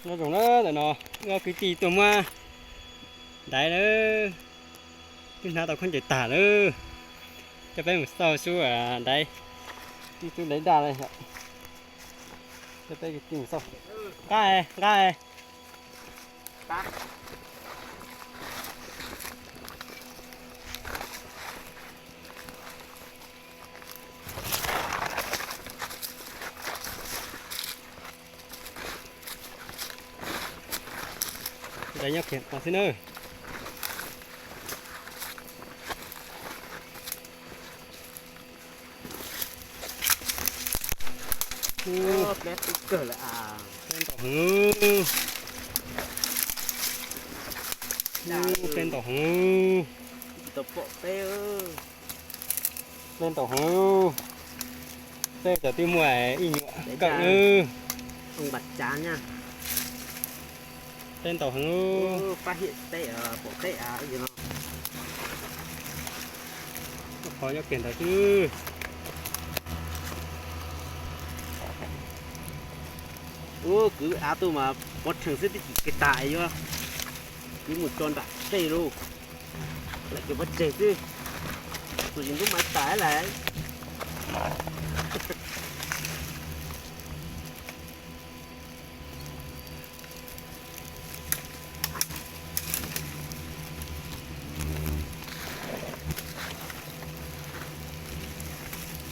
Nyob zoo na, ntawm no wb ob kwv tij tuaj muab daiv lawm, twb hnav tau khaub ncaws tag lawm. Coj peb mus xauj xub daiv, ib xub daiv daj li. Coj peb kwv tij mus xauj. Nqa, nqa. Daiv nyob kiag no xwb na. Pleb ntau heev. Pleb ntau heev. Pleb ntau heev. Peb cov twb muaj ib nyuam kawm na. Pleb ntau heev. Qhov nyob kiag ntawd xwb. Ub, kwv av tuaj mas pov rhees xwb twb tsis kis tas yuav kwv mus tso nram tej lauj. Lam kwv pov tseg xwb, tus tsis ntub maiv tas lawm.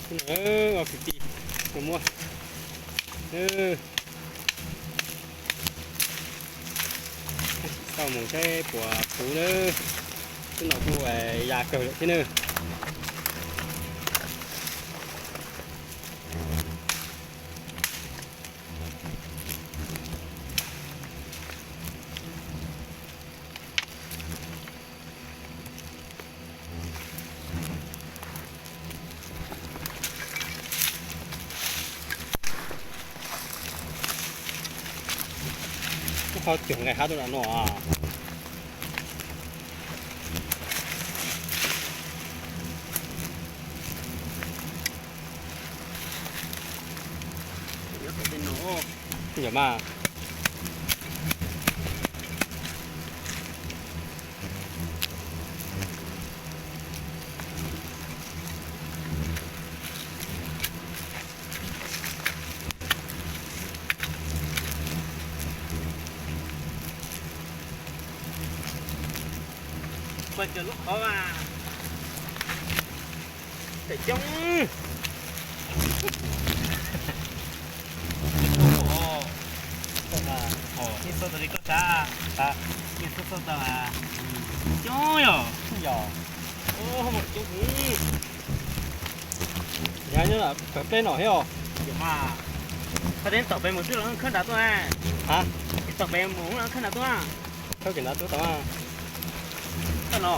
Ua kwv tij tuaj muab, tau mus saib puas puv na. Twb no kuj ya kawg lawm thiab na. Ub, qhov cuag nqaij hab tuaj nram no. Yog mas. Kuv cov lub qhov mas tawm coob. Yeej xauj tau li koj xav, yeej xauj xauj tau coob yog. Yog, yog nyob kawg pleb no thiab os. Yog mas, koj teb tom pem mus xwb los khawb nrad tuaj na. Ha? Teb tom pem mus los khawb nrad tuaj. Khawb kiag nrad tuaj tau. Koj no.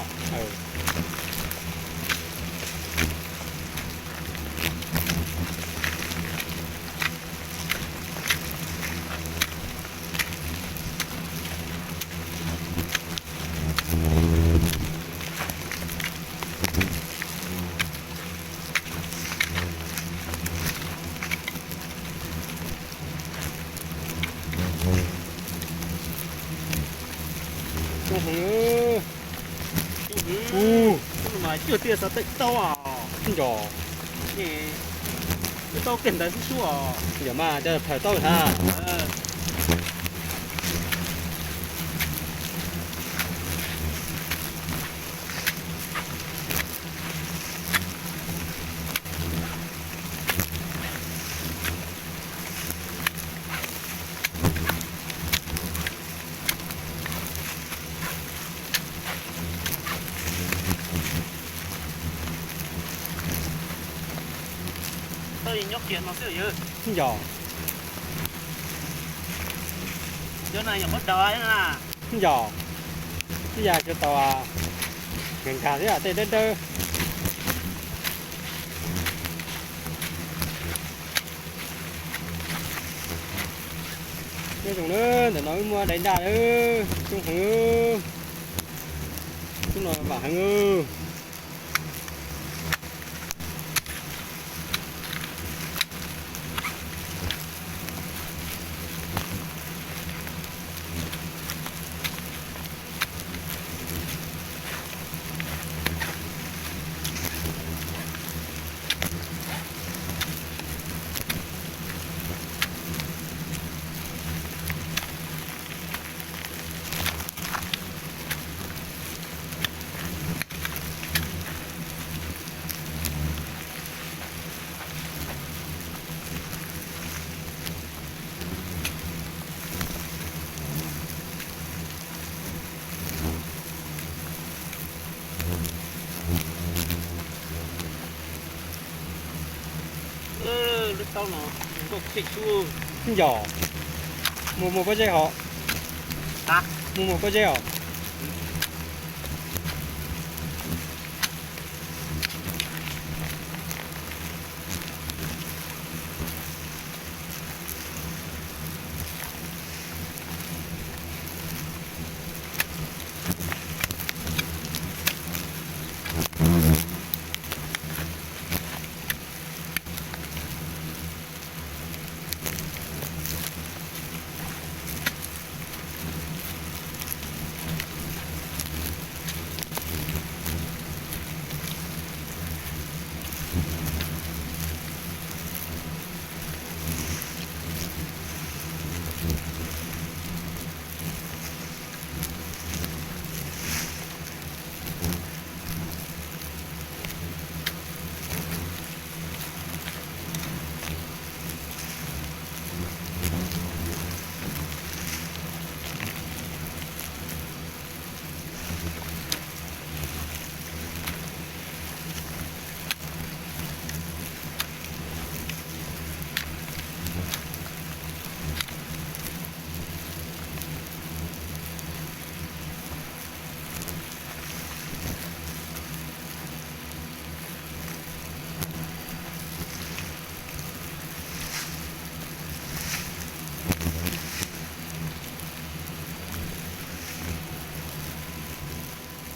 Coob heev. Ub, mas cuag tias xav tawm tau os. Yog. Tawm tau kiag ntawd xwb xwb os. Yog mas, cov phaws tau hab. Tau nyob kiag no xwb yog. Yog. Cov no yog qhov dog na. Yog. Twb yog cov tau nkag nkag thiab tej dawb dawb. Nyob zoo na, ntawm no wb muab dai daj lawm, coob heev. Coob no vam heev. Yog, mus mus pob zeb hov. Mus mus pob zeb os.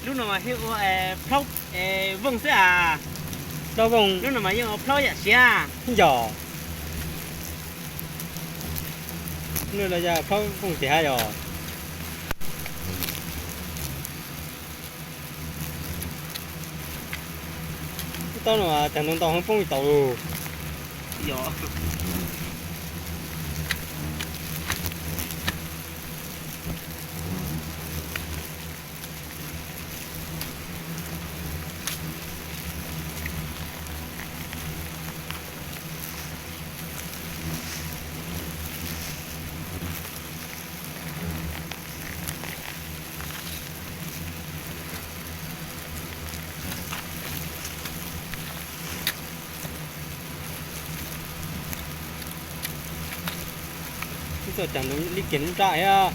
Lub no mas thiaj ua plaub vooj xwb as. Plaub vooj. Lub no mas yeej ua plaub yam siab. Yog, lub no yog plaub vooj tiag yog. Lub taub no cas ntoo ntau heev poob li tau lug. Ib txoj cag ntoo li kiag lub nrab thiab.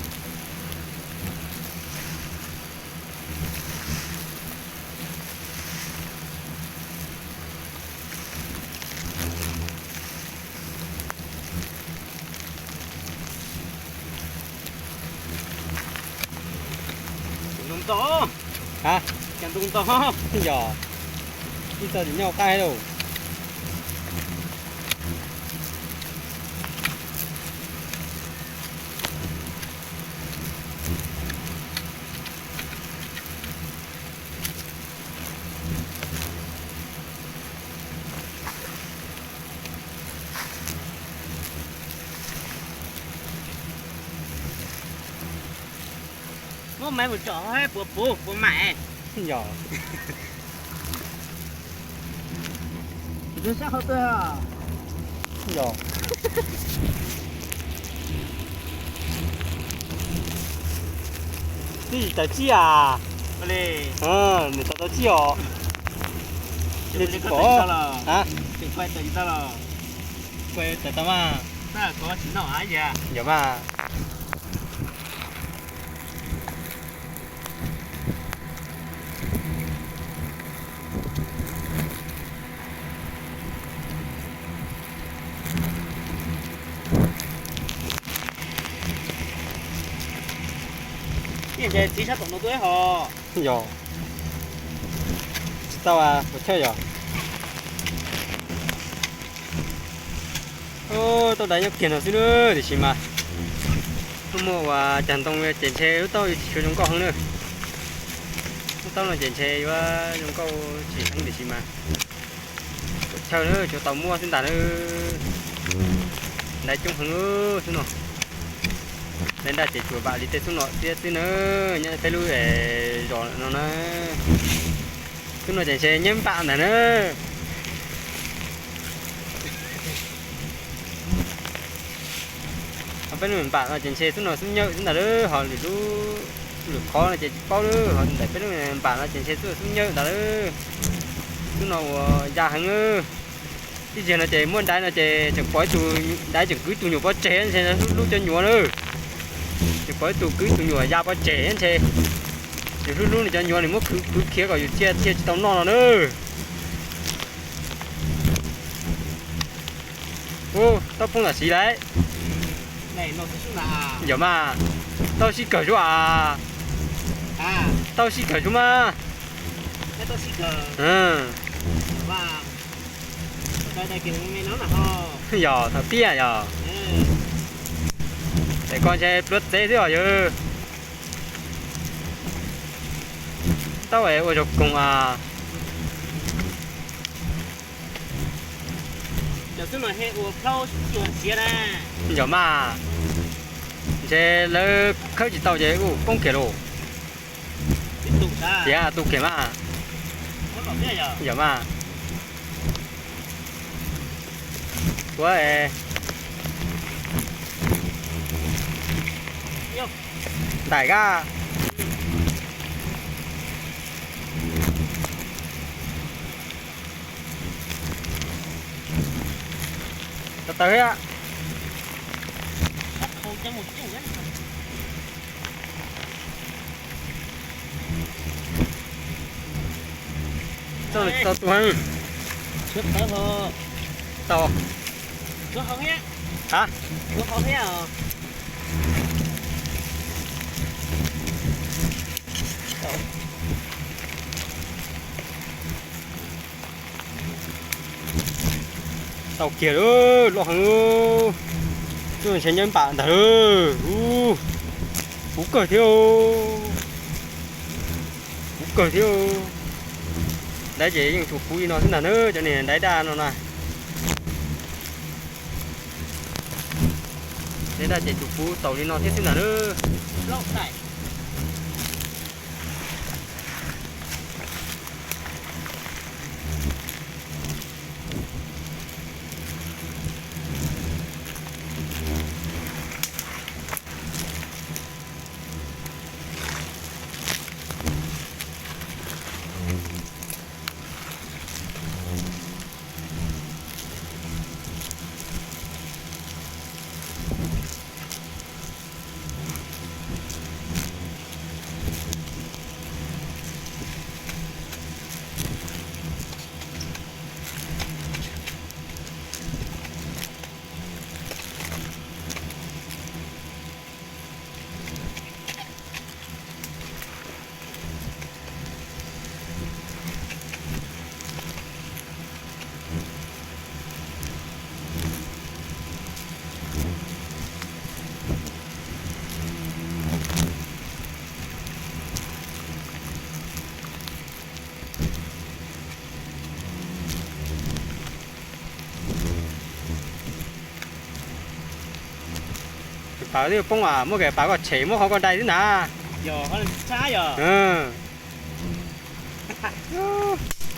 Ntoo ntau, a, cas ntoo ntau. Yog, ib txoj nyob qab lauj. Muab maiv mus tsom puas puv puas maim. Yog, sab hauv tuaj. Yog, twb tsis tawm tsib as. Nws tawm tau tsib os. Nws tsis pom. Tawm tau mas. Yog mas. Txiv sab tom no tuaj ho. Yog, tsis tau puas chawj yog. Tau dai nyob kiag no xwb na, tiam sis mas tuaj muaj ua cag ntoo ces ntshe lub taub yuav tsis tshua zoo nkauj heev na. Lub taub no ces ntshe yuav zoo nkauj tsis heev tiam sis mas puas chawj na, tsuas tau muab xwb ntag na. Dai coob heev xwb no. Dai nraj ces tsuas vam li tej xub no thiab xwb na, nyob peb lub zos no na. Xub no ces ntshe nyeeb npam ntag na. Ho peb lub npam no ces ntshe xub no xub nyawm xwb ntag lawm, ho lwm lub, lwm qhov no ces tsis paub lawm, ho ntawm peb lub npam no ces ntshe xub no xub nyawm ntag lawm. Xub no ua ya heev lawm. Ib zaug no ces muaj daiv no ces tseem pom ib tug daiv tseem kwv tus nyuam pov tseg ntshe, hlub hlub cov nyuam na. Tseem pom ib tug kwv tus nyuam ya pov tseg ntshe. Nws hlub hlub nws cov nyuam, nws muab kwv kwv khiav kom yus cia thiaj tsis tau noj no na. Ub, tau poob tam sim lawm. Yog mas, tau sib kawg zuj as. Tau sib kawg zuj mas. Yog thaum tiaj yog. Tes ko ntshe pluav txev xwb os yog. Tau es ua zaug koog as. Yog mas, ntshe lawv khawb tsis tau ces ua poob kiag lauj. Tiav tu kiag mas. Yog mas. Kuv ntais kab. Tawv tawv thiab. Tau tus heev. Tau. Ha? Tau kiag lawm, loj heev. Ntshe nyob npam ntag lawm. Puv kawg thiab. Puv kawg thiab. Daiv ces yeej tsuas puv li no xwb ntag na, cov niag daiv daj no na. Daiv daj ces tsuas puv tau li no thiab xwb ntag na. Tus pav twb poob as, muab kiag pav koj tshem muab qhov koj dai xwb na.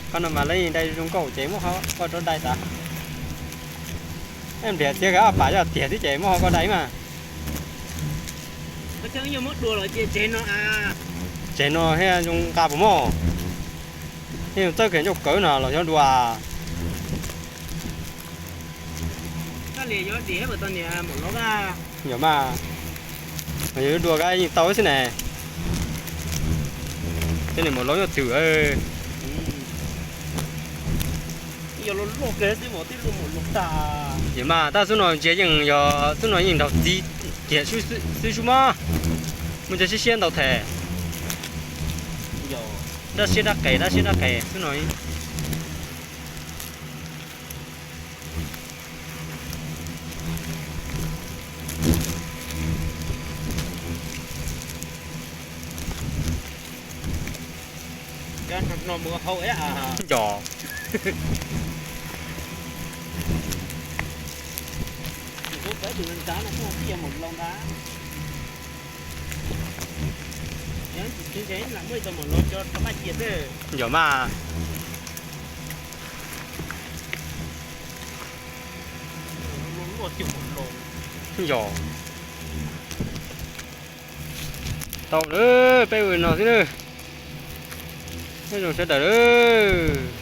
Qhov no mas lawv dai zoo nkauj ces muab qhov koj rov dai tas. Nplias txiav kiag ob pav coj tiag xwb ces muab qhov koj dai mas. Tseg no thiab zoo nqa puas mog? Thiab zoo txawb kiag ncauj kawv no los xyov dua. Yog mas, yog dua kab yeej tau xwb ne. Tej niag maum laus nyob twg. Yog mas, tab xub no ntsia yeej yog xub no yeej nraug txiv kiag xwb sub mog. Muaj cov siab siab ntau them. Dab siab dab qes, dab siab dab qes xwb no. Yog. Yog mas. Yog. Tau lawm, peb ua no xwb na. Nyob zoo sawv daws lawm.